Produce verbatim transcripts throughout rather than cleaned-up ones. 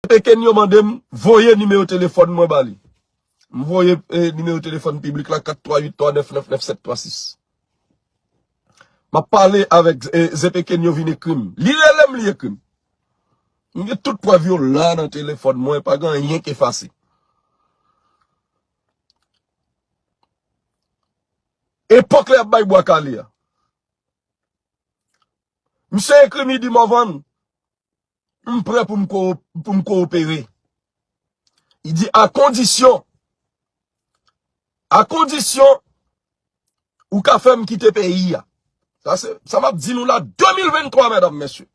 Pekenyo mande m voye nimewo telefòn mwen ba li. M voye eh, nimewo telefòn piblik la, kat twa uit twa nèf nèf nèf sèt twa sis. M ap pale avèk eh, Ze Pekenyo vin ekri m. Li rele m, li ekri m. M gen tout prèv yo la nan telefòn mwen, pa gen anyen k efase. Epòk lè y ap bay bwa kale a. Misye ekri m, li di, Morvan, m prè pou m ko- pou m kowopere. Li di, a kondisyon, a kondisyon ou ka fè m kite peyi a. Sa se sa m ap di nou la, de mil venntwa, medam, mesye.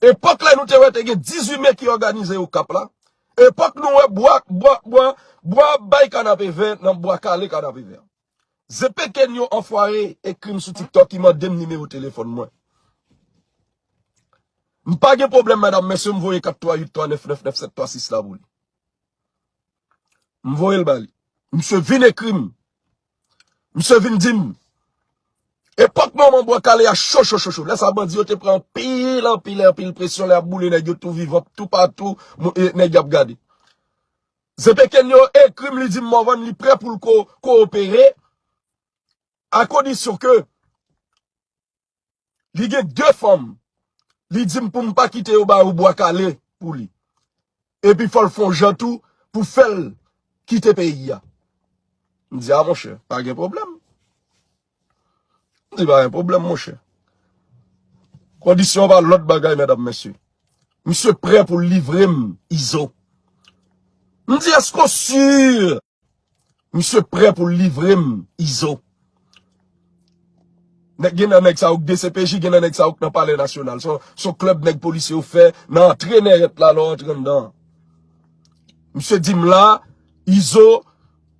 Epòk lè nou te wè te gen dizuit me ki òganize Okap la. Epòk nou wè bwa bwa bwa bwa bay kanapevè nan bwa kale kanapevè. Ze Pekenyo anfware ekri m sou TikTok, li mande m nimewo telefòn mwen. M pa gen pwoblèm, medam, mesye, m voye kat twa uit twa nèf nèf nèf sèt twa sis la pou li. M voye l ba li. Misye vin ekri m. Misye vin di m. Epòk moman bwa kale a cho, cho, cho, cho. Lè sa bandi yo te pran anpil, anpil, anpil presyon, lè y ap boule nèg yo tou vivan, toupatou, moun- e, nèg y ap gade. Ze Pekenyo ekri m, li di m Morvan li prè pou l ko- kowopere, a kondisyon ke li gen de fanm. Li di m pou m pa kite yo ba yo bwa kale pou li. Epi fò l fè yon jan tou pou fè l kite peyi a. M di, a monchè, pa gen pwoblèm. M di, pa gen pwoblèm, monchè. Kondisyon pa lòt bagay, medam, mesye. Misye prè pou l livre m Izo. M di, èske w si? Misye prè pou l livre m Izo. Nèg, gen nan nèg sa yo k D C P J, gen nan nèg sa yo k nan Palè Nasyonal. Se yon- se yon klèb nèg polisye yo fè nan antre nèyèt la, lè w antre anndan an. Misye di m la, Izo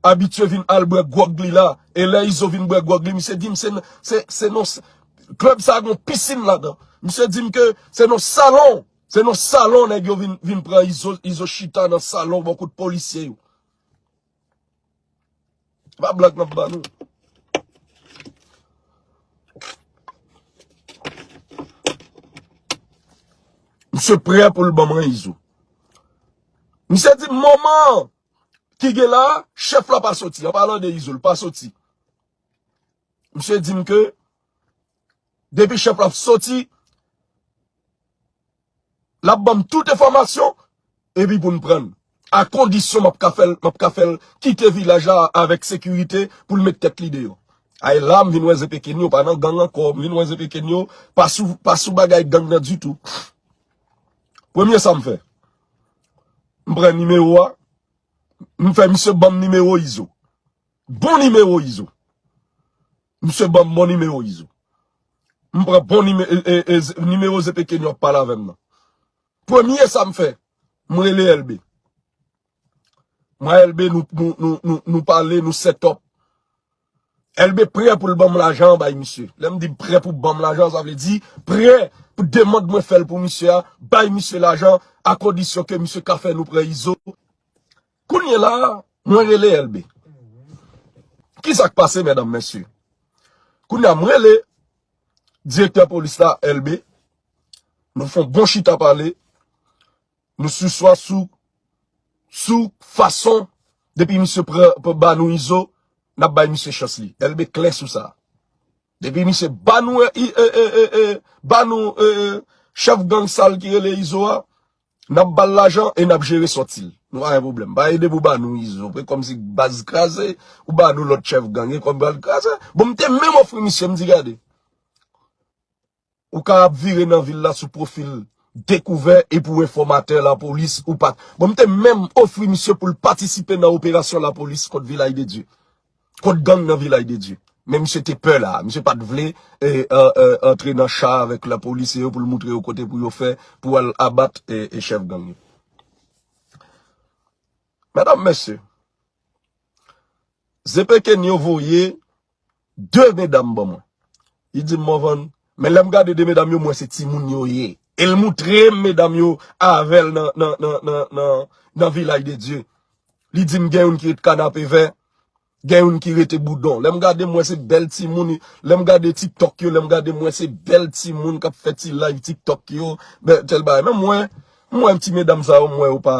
abitye vin al bwè gwòg li la. E lè Izo vin bwè gwòg li, misye di m se, se, se non, klèb sa gen yon pisin ladan. Misye di m ke se nan salon, se nan salon nèg yo vin, vin pran Izo, Izo chita nan salon bò kot polisye yo. Se pa blag n ap ba nou. Misye prè pou l ban mwen Izo. Misye di m moman ki gen la, chèf la pa soti. An palan de Izo, l pa soti. Misye di m ke depi chèf la soti, l ap ban m tout enfòmasyon, epi pou n pran l. A kondisyon m ap ka fè l, m ap ka fè l kite vilaj la avèk sekirite pou l met tèt li deyò. Ay la, m vin wè Ze Pekenyo pa nan gang ankò, m vin wè Ze Pekenyo pa sou, pa sou bagay gang nan ditou. Premye sa m fè, m pran nimewo a, m fè misye ban m nimewo Izo. Bon nimewo Izo. Misye ban m bon nimewo Izo. M pran bon nime, e, e, e, nimewo Ze Pekenyo ap pale avè m nan. Premye sa m fè, m rele Elbe. M a Elbe, nou, nou, nou, nou, nou pale, nou set up. Elbe prè pou l ban m lajan an bay misye. Lè m di prè pou ban m lajan, sa vle di prè pou demann mwen fè l pou misye a, bay misye lajan, a kondisyon ke misye ka fè nou pran Izo. Kounye la, mwen rele Elbe. Ki sa k pase, medam, mesye? Kounye a, m rele direktè polis la, Elbe. Nou fè yon bon chita pale. Nou sou swa sou, sou fason, depi misye pran, pran ba nou Izo, n ap bay misye chans li. Elbe klè sou sa. Depi misye ba nou, e, e, e, e, e, ba nou, e, e, chèf gang sal ki rele Izo a, n ap ba l lajan e n ap jere sòti l. Nou pa gen pwoblèm. Pa ede pou ba nou Izo. E kòmsi baz kraze, ou ba nou lòt chèf gang, e kòm baz kraze. Bon, m te menm ofri misye, m di, gade. Ou ka ap vire nan vil la sou pwofil dekouvè e pou enfòmatè lapolis ou pa. Bon, m te menm ofri misye pou l patisipe nan operasyon lapolis kont Vilaj de Dye. Kont gang nan Vilaj de Dye. Men misye te pè la. Misye pa t vle e, e, e, antre nan cha avèk lapolis e yo pou l moutre yo kote pou yo fè pou al abat e, e chèf gang yo. Medam, mesye, Ze Pekenyo voye de medam ban mwen. Li di m, Morvan, men lè m gade de medam yo, m wè se timoun yo ye. E l moutre m medam yo avè l nan, nan, nan, nan, nan, nan Vilaj de Dye. Li di m gen youn ki ret Kanapevè, gen youn ki rete Boudon. Lè m gade, m wè se bèl timoun. Lè m gade TikTok yo, lè m gade, m wè se bèl timoun k ap fè ti live TikTok yo. Bèl, tèl bagay. Men m wè, M wè ti medam sa yo, m wè yo pa,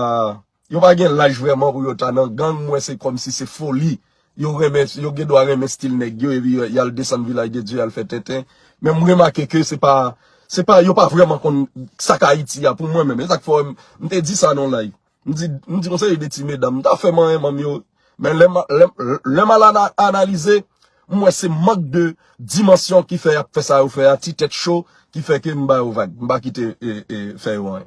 yo pa gen laj vrèman pou yo ta nan gang, m wè se kòmsi se foli. Yo renmen, yo gen dwa renmen stil nèg yo, epi y al desann Vilaj de Dye, y al fè tenten. Men m remake ke se pa, se pa, yo pa vrèman konn sa k Ayiti a pou mwen menm. E sa k fè m, m te di sa nan live. M di, m di yon seri de ti medam, m ta fè manyen manm yo. Men lè m, lè, lè m al ana-, analize, m wè se mank de dimansyon ki fè y ap fè sa yo fè a, ti tèt cho, ki fè ke m ba yo vag. M pa kite, e, e, fè yo anyen.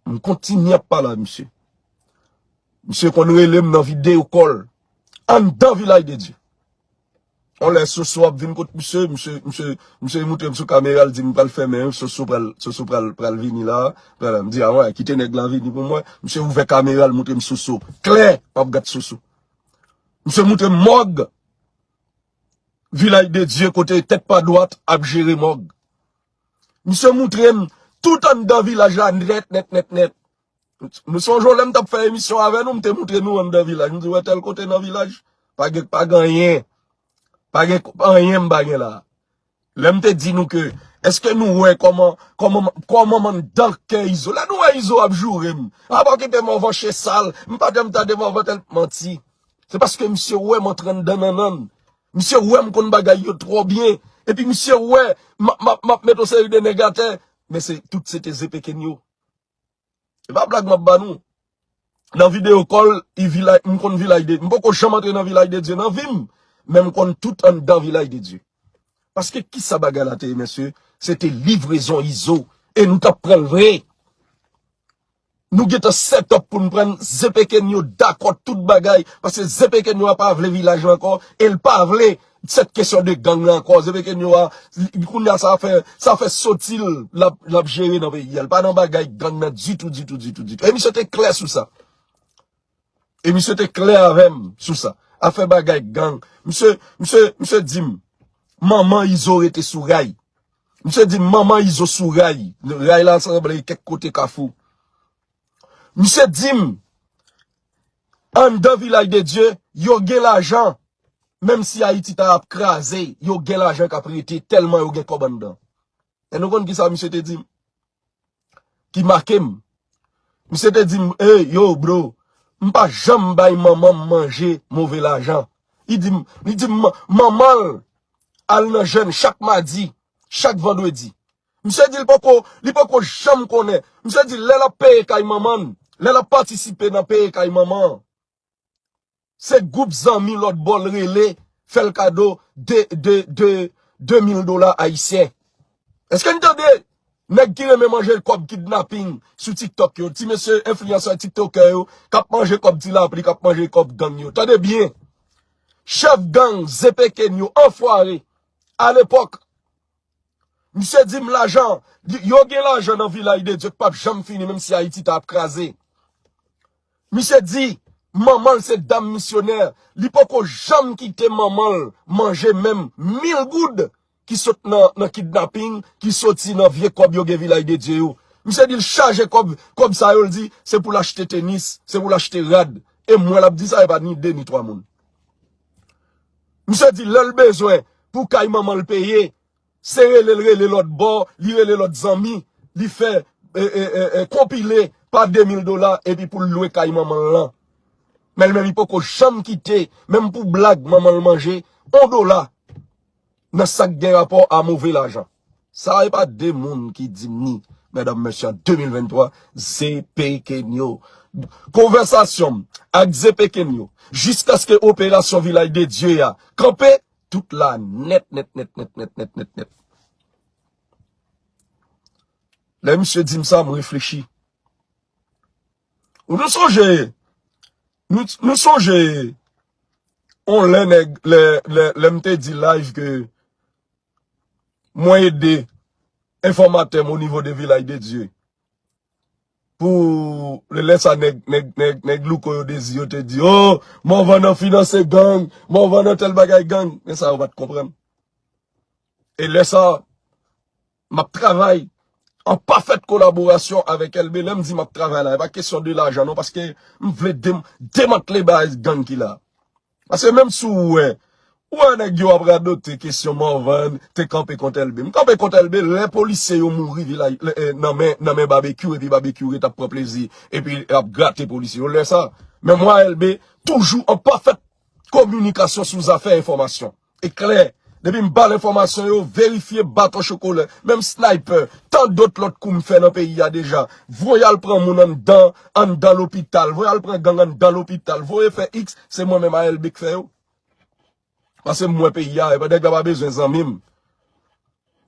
M kontinye ap pale a misye. Misye konn rele m nan videyo call. Anndan Vilaj de Dye. On lè Soso ap vin kot misye, misye, misye, misye montre m sou kamera, l di m pral fèmen, Soso pral, Soso pral, pral vini la. Pral, m di, a wè, kite nèg la vini pou mwen. Misye ouvè kamera, l montre m Soso. Klè, m ap gad Soso. Misye montre m mòg. Vilaj de Dye kote tèt pa dwat ap jere mòg. Misye montre m tout anndan vilaj la nèt, nèt, nèt, nèt. Nou sonje lè m t ap fè emisyon avè nou, m te montre nou anndan vilaj. M di, wè tèl kote nan vilaj, pa gen, pa gen anyen. Pa gen anyen m pa gen la. Lè m te di nou ke, èske nou wè kòman, kòman, kòman m anndan kè Izo? Lè nou wè Izo ap joure m. Apa kite m anvanche sal, m pa janm tande m anvan tèl manti. Se paske misye wè m antre anndan nannan l. Misye wè m konn bagay yo twò byen. Epi misye wè m ap, m ap, m ap met yon seri de nèg atè. Men se, tout se te Zepekenyo. E pa blag m ap ba nou. Nan videyo call, i Vilaj, m konn Vilaj de, m poko janm antre nan Vilaj de Dye nan vi m. Men m konn tout anndan Vilaj de Dye. Paske kisa bagay la te ye, mesye? Se te livrezon Izo. E nou t ap pran l vre. Nou gentan set up pou n pran Zepekenyo dakò tout bagay, paske Zepekenyo a pa vle vilaj la ankò, e l pa vle sèt kesyon de gang la ankò. Zepekenyo a, li, kounye a sa fè, sa fè soti l, l ap, l ap jere nan peyi a. L pa nan bagay gang nan ditou, ditou, ditou, ditou. E misye te klè sou sa. E misye te klè avè m sou sa. Afè bagay gang. Misye, misye, misye di m, manman Izo rete sou ray. Misye di m, manman Izo sou ray. Ray la sanble kèk kote Kafou. Misye di m, anndan Vilaj de Dye, yo gen lajan. Menm si Ayiti ta ap kraze, yo gen lajan k ap rete tèlman yo gen kòb anndan. E nou konn kisa misye te di m? Ki make m. Misye te di m, ey, yo, bro, m pa janm bay manman m manje move lajan. Li di m, li di m, man-, manman l al nan jèn chak madi, chak vandredi. Misye di l poko, li poko janm konnen. Misye di lè l ap peye kay manman l, lè l ap patisipe nan peye kay manman an, se gwoup zanmi lòt bò l rele, fè l kado de, de, de, de mil dola ayisyen. Èske n tande nèg ki renmen manje kòb kidnaping sou TikTok yo, ti mesye enfliyansè tiktokè yo, k ap manje kòb ti lapli, k ap manje kòb gang yo? Tande byen. Chèf gang Zepekenyo, anfware, alepòk, misye di m lajan, yo gen lajan nan Vilaj de Dye k p ap janm fini, menm si Ayiti ta ap kraze. Misye di, manman l se dam misyonè, li poko janm kite manman l manje menm mil goud ki sot nan, nan kidnaping, ki soti nan vye kòb yo gen Vilaj de Dye yo. Misye di l chaje kòb, kòb sa yo, l di, se pou l achte tenis, se pou l achte rad. E m wè l ap di sa, e pa ni de ni twa moun. Misye di lè l bezwen pou kay manman l peye, se rele l rele lòt bò, li rele lòt zanmi, li fè, e, e, e, e, konpile pa de mil dola, epi pou l lwe kay manman l lan. Men l menm li poko janm kite, menm pou blag manman l manje, on dola nan sa k gen rapò a move lajan. Sa e pa de moun ki di m ni, medam, mesye, an de mil venntwa, Zepekenyo. Konvèsasyon m ak Zepekenyo, jiskaske operasyon Vilaj de Dye a kanpe, tout la nèt, nèt, nèt, nèt, nèt, nèt, nèt, nèt. Lè misye di m sa, m reflechi. Ou nou sonje, nou, nou sonje, on lè nèg, lè, lè, lè m te di live ke mwen ede enfòmatè m o nivo de Vilaj de Dye. Pou lè, lè sa nèg, nèg, nèg, nèg Louko yo dezi yo te di, oh, Morvan nan finanse gang, Morvan nan tèl bagay gang. Men sa yo pa t konprann. E lè sa, m ap travay an pafèt kolaborasyon avèk L B. Lè m di m ap travay la, e pa kesyon de lajan non, paske m vle dem-, demantle baz gang ki la. Paske menm si w wè, Ou wè nèg yo ap radote kesyon Morvan te kanpe kont Elbe. M kanpe kont Elbe lè polisye yo mouri vilaj, lè, eh, nan men, nan men Babekyou, epi Babekyou ret ap pran plezi, epi ap grate polisye yo. Lè sa, men mwen Elbe toujou an pafèt kominikasyon sou zafè enfòmasyon. E klè, depi m ba l enfòmasyon yo, verifye baton chokolè, menm sniper, tan dòt lòt kou m fè nan peyi a deja. Voye al pran moun anndan, anndan lopital, voye al pran gang anndan lopital, voye fè X, se mwen menm Elbe k fè yo. Paske m wè peyi a, e pa nèg la pa bezwen zanmi m.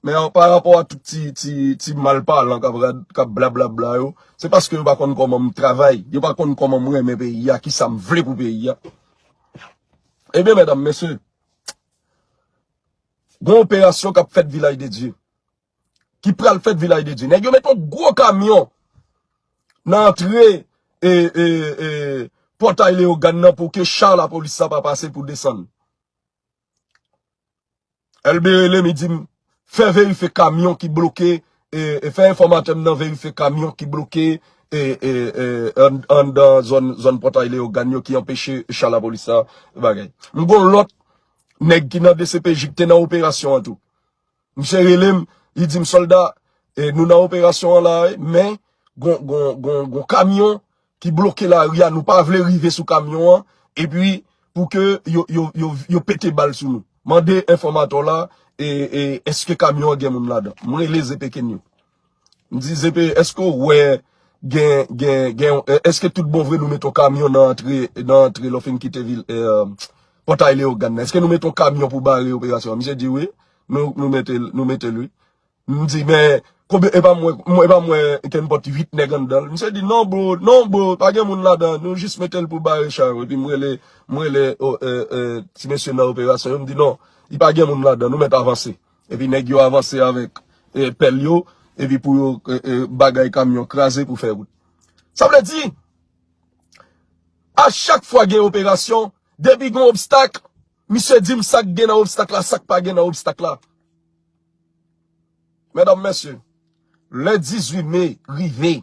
Men pa rapò a tout ti, ti, ti malpalan k ap rad, k ap blablabla yo, se paske yo pa konn kòman m travay, yo pa konn kòman m renmen peyi a, kisa m vle pou peyi a. Ebyen, medam, mesye, gon operasyon k ap fèt Vilaj de Dye, ki pral fèt Vilaj de Dye. Nèg yo met yon gwo kamyon nan antre e, e, e, pòtay Leyogàn nan pou ke cha lapolis sa pa pase pou desann. Elbe rele m, li di m, fè verifye kamyon ki bloke, e, e, fè enfòmatè m nan verifye kamyon ki bloke e, e, e, an, anndan zòn, zòn pòtay Leyogàn yo ki anpeche cha lapolis sa bagay. M gon lòt nèg ki nan D C P J ki te nan operasyon an tou. Misye rele m, li di m, sòlda, e, nou nan operasyon an la, wi, men gon, gon, gon, gon kamyon ki bloke lari a, nou pa vle rive sou kamyon an, epi pou ke yo, yo, yo, yo pete bal sou nou. Mande enfòmatè w la, e, e, èske kamyon an gen moun ladan? M rele Z P Kenyo. M di, Z P, èske w wè gen, gen, gen, e, èske tout bon vre nou met yon kamyon nan antre, nan antre lè w fin kite vil, e, pòtay Leyogàn nan? Èske nou met yon kamyon pou bare operasyon an? Misye di wi, nou, nou mete l, nou mete l wi. M di, men, konbyen, e pa mwen, mwen, e pa mwen, kenpòt uit nèg anndan l. Misye di, non, bro, non, bro, pa gen moun ladan, nou jis mete l pou bare cha yo. Epi m rele, m rele, o, e, e, ti mesye nan operasyon yo, m di, non, li pa gen moun ladan, nou mèt avanse. Epi nèg yo avanse avèk, e, pèl yo, epi pou yo, e, e, bagay kamyon kraze pou fè wout. Sa vle di, a chak fwa gen operasyon, depi gen obstak, misye di m sa k gen nan obstak la, sa k pa gen nan obstak la. Medam, mesye, lè dizuit me rive,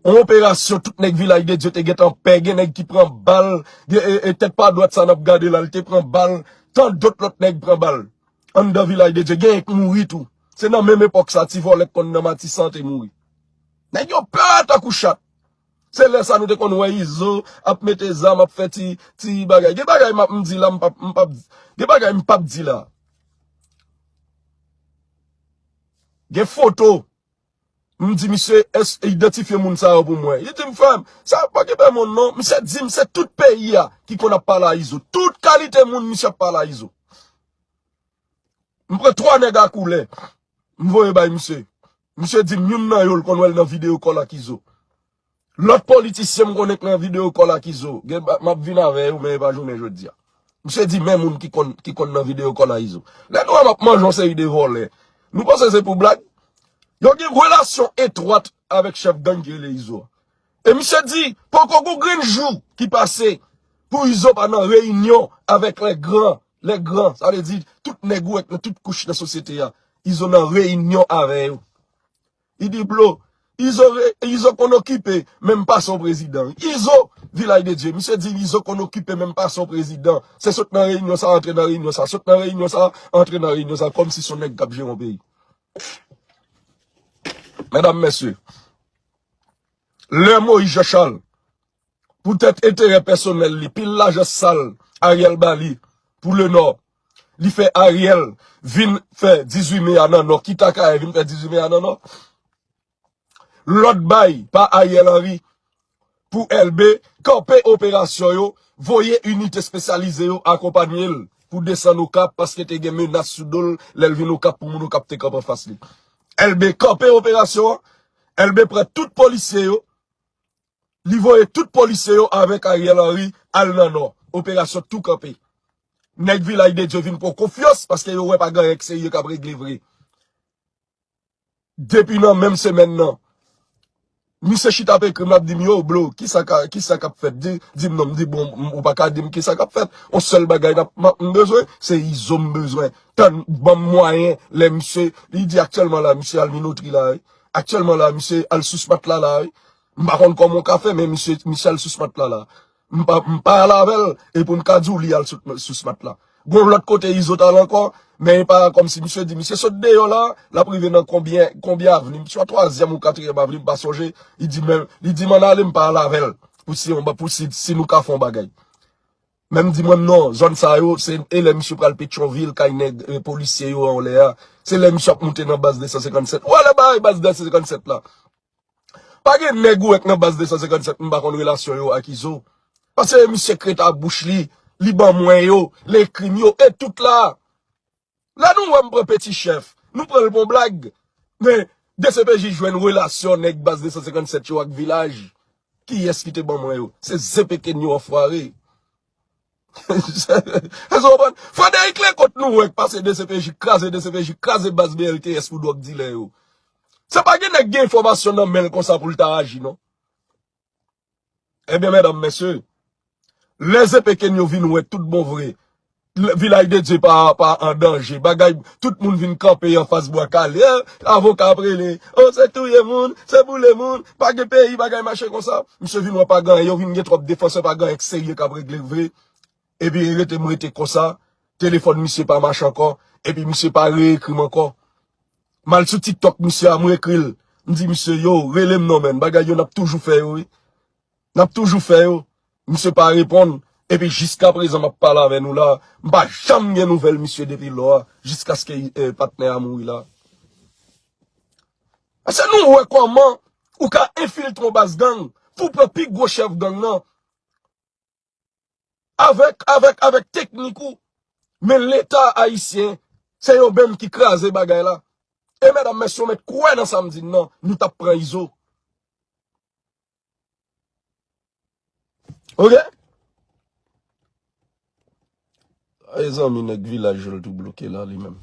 yon operasyon, tout nèg Vilaj de Dye te gentan pè, gen nèg ki pran bal, gen, e, e, tèt pa dwat sa n ap gade la, li te pran bal, tan dòt lòt nèg pran bal. Anndan Vilaj de Dye, genyen k mouri tou. Se nan menm epòk sa, ti vòlè k konn nan Matisan te mouri. Nèg yo pè tankou chat. Se lè sa nou te konn wè Izo ap mete zam, ap fè ti, ti bagay. Gen bagay m ap, m di la, m p ap, m p ap, gen bagay m p ap di la. Gen foto. M di, misye, es, idantifye moun sa yo pou mwen. Li di m, frè m, sa pa gen pè moun non. Misye di m, se tout peyi a ki konn ap pale a Izo. Tout kalite moun, misye ap pale a Izo. M pran twa nèg a koulè. M voye bay misye. Misye di m youn nan yo, l konn wè l nan videyo kòl ak Izo. Lòt politisyen m konnen k nan videyo kòl ak Izo. Gen, m ap vin avè yo, men e pa jounen jodi a. Misye di men moun ki konn, ki konn nan videyo kòl a Izo. Lè nou wè m ap manje yon seri de vòlè, nou panse se pou blag? Yo gen relasyon etwat avèk chèf gang ki rele Izo a. E misye di, poko gon grenn jou ki pase pou Izo pa nan reyinyon avèk lè gran, lè gran. Sa vle di, tout nèg ou wè k nan tout kouch nan sosyete a, Izo nan reyinyon avè yo. Li di, bro, Izo, re- Izo konn okipe, menm pa son prezidan. Izo, Vilaj de Dye, misye di, Izo konn okipe, menm pa son prezidan. Se sot nan reyinyon sa, antre nan reyinyon sa, sot nan reyinyon sa, antre nan reyinyon sa, kòmsi son nèg k ap jere yon peyi. Medam, mesye, lè Moïse Jean Charles, poutèt enterè pèsonèl li, pil lajan sal Ariel ba li pou Lenò, li fè Ariel vin fè dizuit me a nan Nò, kite Akayè vin fè dizuit me a nan Nò. Lòd bay pa Ariel Henry pou Elbe kanpe operasyon yo, voye inite espesyalize yo akonpanye l pou desann Okap paske te gen menas sou do l lè l vin Okap pou moun Okap te kanpe anfas li. Elbe kanpe operasyon an, Elbe pran tout polisye yo, li voye tout polisye yo avèk Ariel Henry al nan Nò. Operasyon tou kanpe. Nèg Vilaj de Dye vin pran konfyans paske yo wè pa gen anyen k serye k ap regle vre. Depi nan menm semèn nan, misye chita ap ekri m, l ap di m, yo, bro, kisa ka, kisa k ap fèt? Di, di m non. M di, bon, m- ou pa ka di m kisa k ap fèt. On sèl bagay n ap, m ap- m bezwen, se Izo m bezwen. Tann, ban m mwayen, lè misye, li di aktyèlman la, misye al Minotri la, wi. Aktyèlman la, misye al sou Smat la, la, wi. M pa konn kòman w ka fè, men misye, misye al sou Smat la, la. M pa, m pa al avè l, e pou m ka di w li al sou, sou Smat la. Gon lòt kote Izo t al ankò, men e pa kòmsi misye di, misye sot deyò la, l ap rive nan konbyen, konbyen avni, swa twazyèm ou katriyèm avni, m pa sonje, li di men, li di m ann ale, m pa al avè l, pou si, pou si, si nou ka fè yon bagay. Men m di mwen non, zòn sa yo, se e lè misye pral Petyonvil, kay nèg, eh, polisye yo anlè a, se lè misye ap moute nan baz de san senkann sèt. Ou wè lè bagay baz de san senkann sèt la. Pa gen nèg ou wè k nan baz de san senkann sèt m pa konn relasyon yo ak Izo. Paske misye kreta bouch li, li ban mwen yo, li ekri m yo, e tout la. Lè nou wè m pran Peti Chèf, nou pran l pou yon blag. Men, D C P J jwenn relasyon nèg baz de san senkann sèt yo ak Vilaj. Kiyès ki te ban mwen yo? Se Z P K yo anfware. Èske w konprann? Frederick Lecomte nou wè k pase D C P J, kraze D C P J, kraze baz B L T S pou dwòg dilè yo. Se pa gen nèg gen enfòmasyon nan men l konsa pou l ta aji, non. Ebyen, medam, mesye, lè Z P K yo vin wè tout bon vre, Vilaj de Dye pa, pa an danje. Bagay, tout moun vin kanpe anfas Bwa Kale. Eh, avoka ap rele, oh, se touye moun, se boule moun, pa gen peyi, bagay mache konsa. Misye vin wè pa gen anyen, yo vin gen twòp defansè, pa gen anyen k serye k ap regle vre. Epi rete m rete konsa, telefòn misye pa mache ankò, epi misye pa reekri m ankò. M al sou TikTok misye a, m ekri l. M di misye, yo, rele m non, menn. Bagay yo, n ap toujou fè yo, wi. N ap toujou fè yo. Misye pa reponn. Epi jiska prezan m ap pale avè nou la, m pa janm gen nouvèl misye depi lò a, jiskaske, eh, patnè a mouri la. Èske nou wè kòman ou ka enfiltre yon baz gang pou w pran pi gwo chèf gang nan avèk, avèk, avèk teknik ou? Men Leta ayisyen, se yo menm ki kraze bagay la. E medam, mesye, w mèt kwè nan sa m di n nan, nou t ap pran Izo. Oke? Ay, zanmi, nèg Vilaj yo, l tou bloke la, li menm.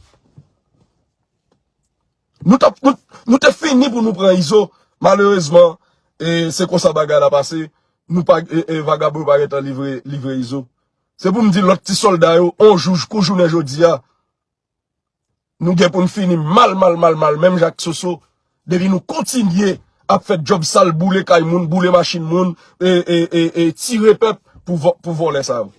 Nou t ap, nou, nou te fini pou nou pran Izo. Malerezman, e, se konsa bagay la pase. Nou pa, e, e, vagabon yo pa gentan livre, livre Izo. Se pou m di lòt ti sòlda yo, on jou, kou jounen jodi a, nou gen pou n fini mal, mal, mal, mal, menm jan ak Soso. Depi nou kontinye ap fè djòb sal, boule kay moun, boule machin moun, e, e, e, e tire pèp pou vò-, pou vòlè sa yo.